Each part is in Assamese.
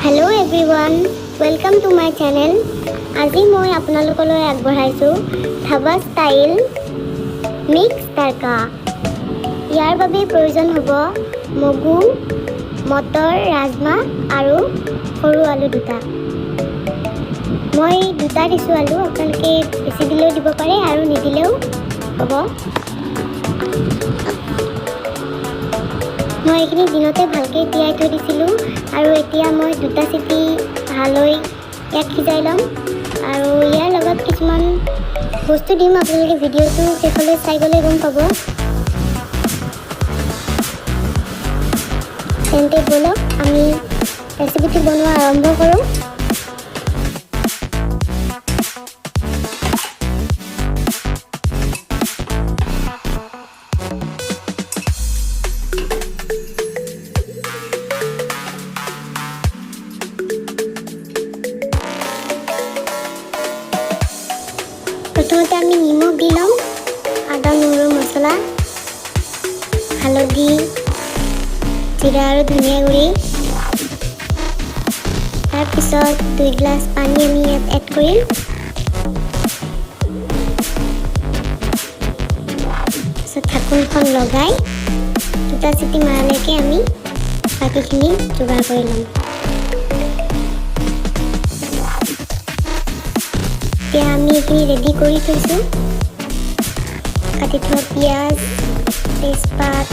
Hello everyone, welcome to my channel. আজি মই আপোনালোকলৈ আগবঢ়াইছোঁ ধাবা ষ্টাইল মিক্স তড়কা। ইয়াৰ বাবে প্ৰয়োজন হ'ব মগু, মটৰ, ৰাজমাহ আৰু সৰু আলু দুটা। মই দুটা দিছোঁ আলু, আপোনালোকে বেছি দিলেও দিব পাৰে আৰু নিদিলেও হ'ব। মই এইখিনি দিনতে ভালকৈ তিয়াই থৈ দিছিলোঁ আৰু এতিয়া মই দুটা চিটি ভালকৈ ইয়াক সিজাই ল'ম আৰু ইয়াৰ লগত কিছুমান বস্তু দিম। আপোনালোকে ভিডিঅ'টো শেষলৈ চাই গ'লে গম পাব। তেন্তে ব'লক, আমি ৰেচিপিটো বনোৱা আৰম্ভ কৰোঁ। প্ৰথমতে আমি নিমখ দি ল'ম, আদা নহৰু মছলা, হালধি, জিৰা আৰু ধনিয়া গুড়ি। তাৰপিছত 2 গিলাচ পানী আমি ইয়াত এড কৰিম। তাৰপিছত ঢাকোনখন লগাই দুটা চিটি মৰালৈকে আমি বাকীখিনি যোগাৰ কৰি ল'ম। এতিয়া আমি এইখিনি ৰেডি কৰি থৈছোঁ। কাটি থোৱা পিঁয়াজ, তেজপাত,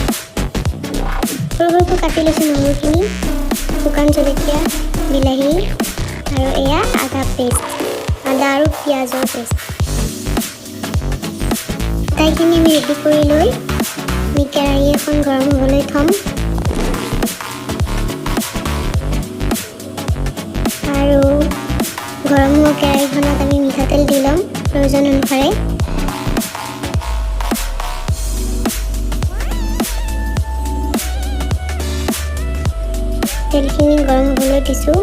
সৰু সৰুকৈ কাটি লৈছোঁ নহৰুখিনি, শুকান জলকীয়া, বিলাহী আৰু এয়া আদা পেষ্ট, আদা আৰু পিঁয়াজৰ পেষ্ট। আটাইখিনি আমি ৰেডি কৰি লৈ আমি কেৰাহী এখন গৰম হ'বলৈ থ'ম আৰু গৰম হোৱা কেৰাহীখনত আমি মিঠাতেল দি ল'ম প্ৰয়োজন অনুসাৰে। তেলখিনি গৰম হ'বলৈ দিছোঁ।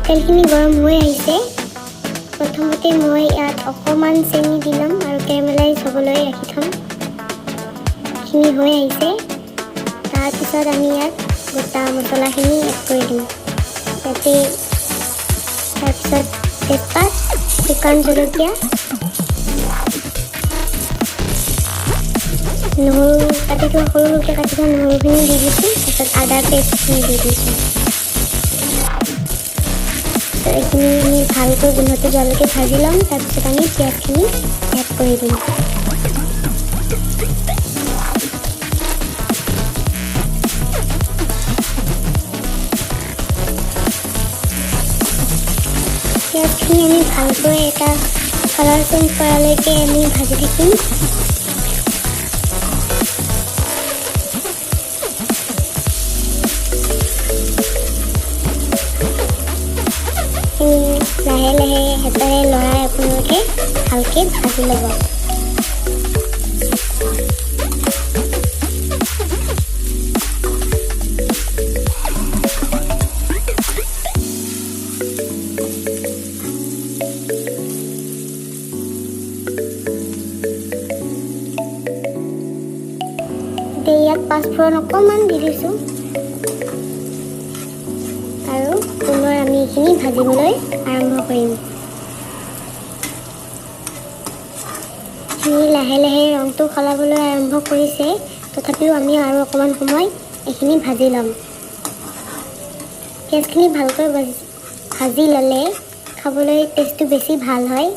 তেলখিনি গৰম হৈ আহিছে। প্ৰথমতে মই ইয়াত অকণমান চেনি দি ল'ম আৰু কেৰামেলাইজ হ'বলৈ ৰাখি থ'ম। খিনি হৈ আহিছে। তাৰপিছত আমি ইয়াত গোটা মছলাখিনি এড কৰি দিম ইয়াতে। তাৰপিছত তেজপাত, শুকান জলকীয়া, নহৰু, কাটি থোৱা, সৰু সৰুকৈ কাটি থোৱা নহৰুখিনি দি দিছোঁ। তাৰপিছত আদাৰ পেষ্টখিনি দি দিছোঁ। এইখিনি আমি ভালকৈ গোন্ধটো যোৱালৈকে ভাজি ল'ম। তাৰপিছত আমি পিঁয়াজখিনি এড কৰি দিম। পিঁয়াজখিনি আমি ভালকৈ এটা কালাৰ চেঞ্জ কৰালৈকে আমি ভাজি থাকিম। লাহে লাহে হেতাৰে লৰাই আপোনালোকে ভালকৈ ভাজি ল'ব। এতিয়া ইয়াত পাঁচফোৰণ অকণমান দি দিছোঁ আৰু পুনৰ আমি এইখিনি ভাজিবলৈ আৰম্ভ কৰিম। এইখিনি লাহে লাহে ৰংটো সলাবলৈ আৰম্ভ কৰিছে, তথাপিও আমি আৰু অকণমান সময় এইখিনি ভাজি ল'ম। পিঁয়াজখিনি ভালকৈ ভাজি ল'লে খাবলৈ টেষ্টটো বেছি ভাল হয়।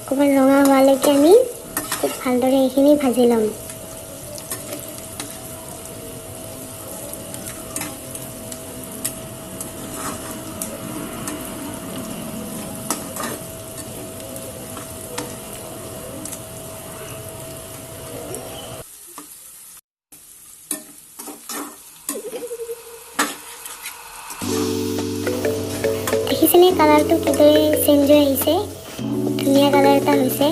অকণমান ৰঙা হোৱালৈকে আমি খুব ভালদৰে এইখিনি ভাজি ল'ম। দেখিছেনে কালাৰটো কিদৰে চেঞ্জ হৈ আহিছে? ধুনীয়া কালাৰ এটা হৈছে।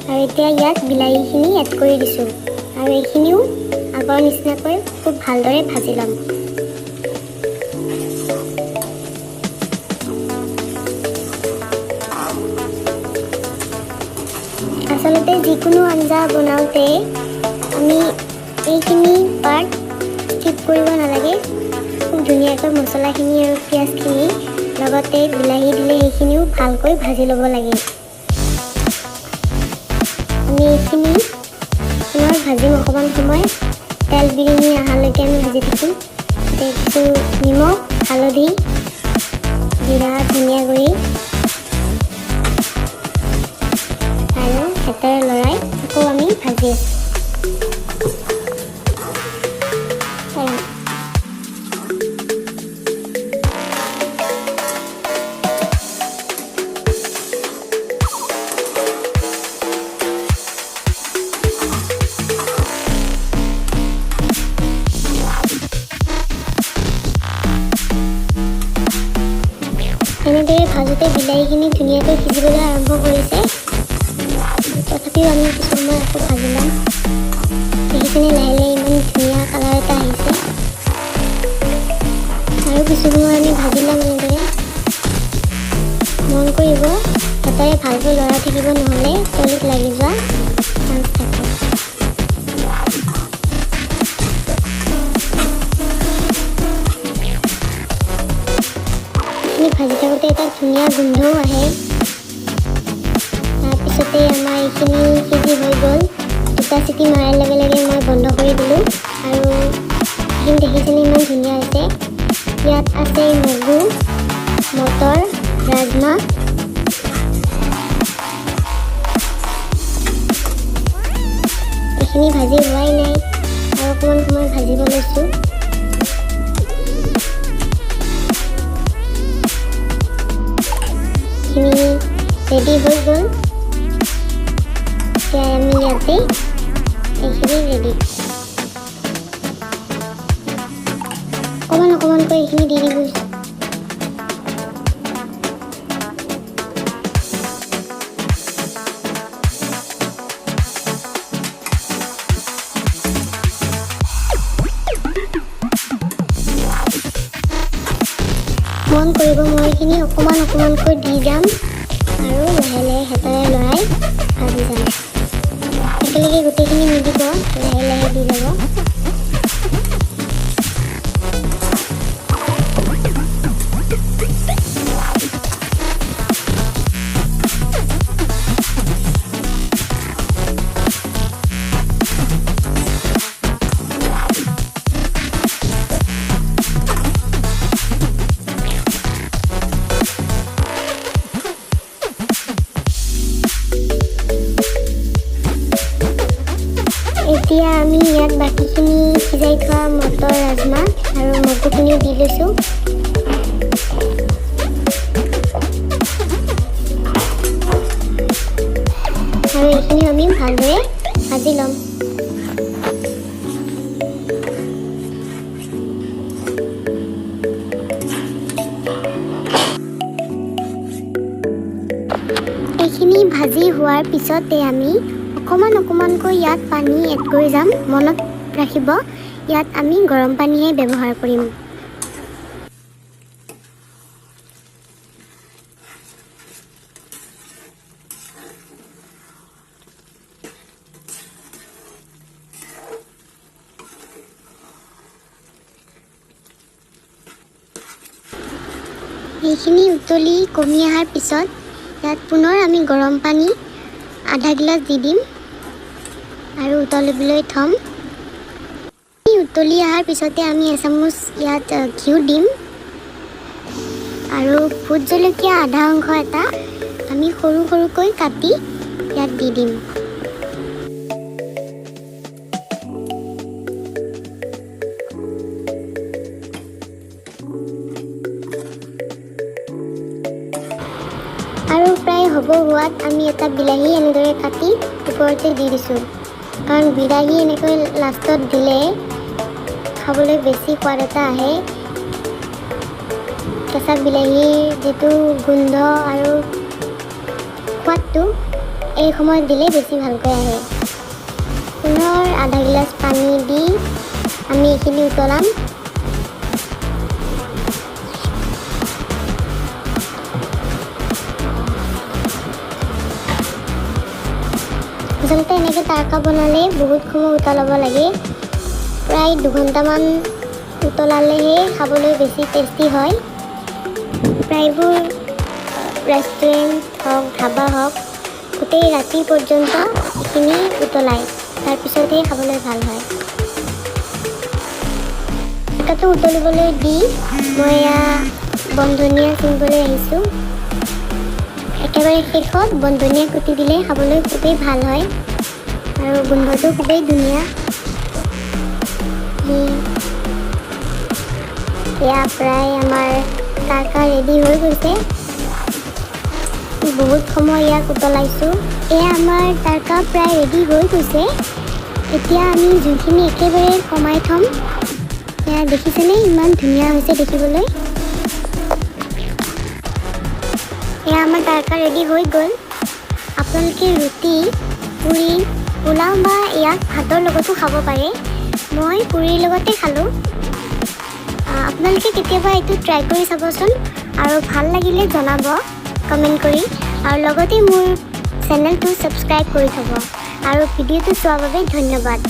আৰু এতিয়া ইয়াত বিলাহীখিনি এড কৰি দিছোঁ আৰু এইখিনিও আগৰ নিচিনাকৈ খুব ভালদৰে ভাজি ল'ম। আচলতে যিকোনো আঞ্জা বনাওঁতে আমি এইখিনি পাৰ্ট স্কিপ কৰিব নালাগে। খুব ধুনীয়াকৈ মছলাখিনি আৰু পিঁয়াজখিনি, লগতে বিলাহী দিলে সেইখিনিও ভালকৈ ভাজি ল'ব লাগে। আমি এইখিনি পুনৰ ভাজিম অকণমান সময়। তেল বিৰিঙি অহালৈকে আমি ভাজি থাকিম। দিছোঁ নিমখ, হালধি, জিৰা, ধনিয়া গুড়ি আৰু হাতেৰে লৰাই আকৌ আমি ভাজি আছোঁ। এনেদৰে ভাজোঁতে বিলাহীখিনি ধুনীয়াকৈ সিজিবলৈ আৰম্ভ কৰিছে। তথাপিও আমি কিছু সময় আকৌ ভাজি ল'ম। দেখিছেনে, লাহে লাহে ইমান ধুনীয়া কালাৰ এটা আহিছে। আৰু কিছু সময় আমি ভাজি ল'ম এনেদৰে। মন কৰিব, হাতেৰে ভালকৈ লৰাই থাকিব, নহ'লে তলিত লাগি যোৱা চান্স থাকে। এইখিনি ভাজি থাকোঁতে এটা ধুনীয়া গোন্ধও আহে। তাৰপিছতে আমাৰ এইখিনি সিজি হৈ গ'ল। দুটা চিটি মৰাৰ লগে লগে মই বন্ধ কৰি দিলোঁ। আৰু এইখিনি দেখিছেনে, ইমান ধুনীয়া হৈছে। ইয়াত আছে মগু, মটৰ, ৰাজমাহ। এইখিনি ভাজি হোৱাই নাই, আৰু অকণমান সময় ভাজিব লৈছোঁ। এইখিনি ৰেডি হৈ গ'ল। এতিয়া আমি ইয়াতে এইখিনি ৰেডি। অকণমান অকণমানকৈ এইখিনি দি দিব। মন কৰিব, মই এইখিনি অকণমান অকণমানকৈ দি যাম আৰু লাহে লাহে হাতেৰে লৰাই ভাজি যাম। একেলগে গোটেইখিনি নিদিব, লাহে লাহে দি যাব। এতিয়া আমি ইয়াত বাকীখিনি সিজাই থোৱা মটৰ, ৰাজমাহ আৰু মগুখিনিও দি লৈছোঁ। আৰু এইখিনি আমি ভালদৰে ভাজি ল'ম। এইখিনি ভাজি হোৱাৰ পিছতে আমি অকণমান অকণমানকৈ ইয়াত পানী এড কৰি যাম। মনত ৰাখিব, ইয়াত আমি গৰম পানীহে ব্যৱহাৰ কৰিম। এইখিনি উতলি কমি অহাৰ পিছত ইয়াত পুনৰ আমি গৰম পানী আধা গিলাচ দি দিম আৰু উতলিবলৈ থ'ম। উতলি অহাৰ পিছতে আমি এচামুচ ইয়াত ঘিউ দিম আৰু ভোট জলকীয়া আধা অংশ এটা আমি সৰু সৰুকৈ কাটি ইয়াত দি দিম। আৰু প্ৰায় হ'ব হোৱাত আমি এটা বিলাহী এনেদৰে কাটি ওপৰতে দি দিছোঁ, কাৰণ বিলাহী এনেকৈ লাষ্টত দিলে খাবলৈ বেছি সোৱাদ এটা আহে। কেঁচা বিলাহীৰ যিটো গোন্ধ আৰু সোৱাদটো এই সময়ত দিলে বেছি ভালকৈ আহে। পুনৰ আধা গিলাচ পানী দি আমি এইখিনি উতলাম। আচলতে এনেকৈ তাৰকা বনালে বহুত সময় উতলাব লাগে। প্ৰায় 2 ঘণ্টামান উতলালেহে খাবলৈ বেছি টেষ্টি হয়। প্ৰায়বোৰ ৰেষ্টুৰেণ্ট হওক, ধাবা হওক, গোটেই ৰাতি পৰ্যন্ত এইখিনি উতলায়, তাৰপিছতহে খাবলৈ ভাল হয়। তৰকাটো উতলিবলৈ দি মই এয়া বনধনিয়া ছিঙিবলৈ আহিছোঁ। একেবাৰে শেষত বনধনিয়া কুটি দিলে খাবলৈ খুবেই ভাল হয় আৰু গোন্ধটো খুবেই ধুনীয়া। এয়া প্ৰায় আমাৰ তাৰকা ৰেডি হৈ গৈছে। বহুত সময় ইয়াক উতলাইছোঁ। এয়া আমাৰ তাৰকা প্ৰায় ৰেডি হৈ গৈছে। এতিয়া আমি জুইখিনি একেবাৰে কমাই থ'ম। এয়া দেখিছেনে, ইমান ধুনীয়া হৈছে দেখিবলৈ। এয়া আমাৰ তাৰকা ৰেডি হৈ গ'ল। আপোনালোকে ৰুটি, পুৰি, পোলাও বা ইয়াক ভাতৰ লগতো খাব পাৰে। মই পুৰিৰ লগতে খালোঁ। আপোনালোকে কেতিয়াবা এইটো ট্ৰাই কৰি চাবচোন আৰু ভাল লাগিলে জনাব কমেণ্ট কৰি আৰু লগতে মোৰ চেনেলটো ছাবস্ক্ৰাইব কৰি থ'ব আৰু ভিডিঅ'টো চোৱাৰ বাবে ধন্যবাদ।